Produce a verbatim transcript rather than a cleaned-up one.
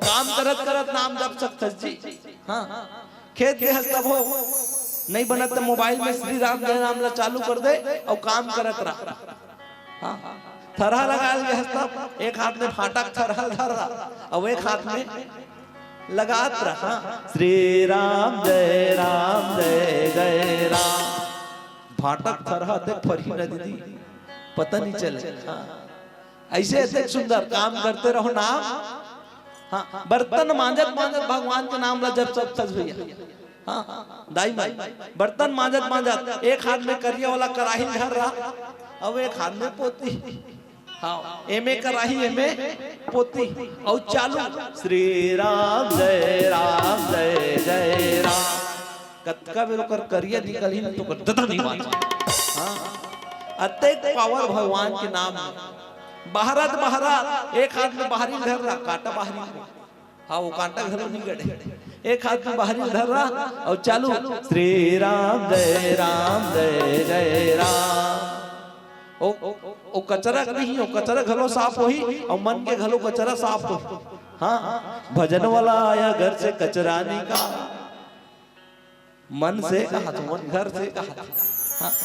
काम करत करत नाम जप सकथस जी। हाँ, खेत के हस तभो, नहीं बनत त मोबाइल में श्री राम जय राम ला चालू कर दे अउ काम करत रह। हाँ, थरहा लगा ले हस तब, एक हाथ में फाटक थरहा धर रह, अउ एक हाथ में लगात रह। हाँ, श्री राम जय राम जय जय राम। फाटक थरहा देख फरही न दीदी, पता नहीं चले। हाँ, ऐसे ऐसे सुंदर काम करते रहो नाम। हाँ, बर्तन मांजत मांजत भगवान के नाम ला जप सकथस भैया। हाँ, दाई माई, बर्तन मांजत मांजत एक हाथ में करिया वाला कराही धर रह, अउ एक हाथ में पोती। हाँ, एमे कराही, एमे पोती, अउ चालू श्री राम जय राम जय जय राम। कतका बेर ओकर करिया निकलही न, तो ओकर ददा नहीं बांचे। हाँ, अतेक पावर भगवान के नाम में। बहरत बहरत एक हाथ में बहरी धर रह, काटा बहरी में। हाँ, वो कांटा घलो नहीं गड़े। एक हाथ में बहरी धर रह अउ चालू श्री राम जय राम जय जय राम। ओ, ओ कचरा नहीं, ओ कचरा घलो साफ होही अउ मन के घलो कचरा साफ होही। हाँ, भजन वाला आया घर से कचरा निकाल। मन से कहा तो मन घर से कहा। हाँ,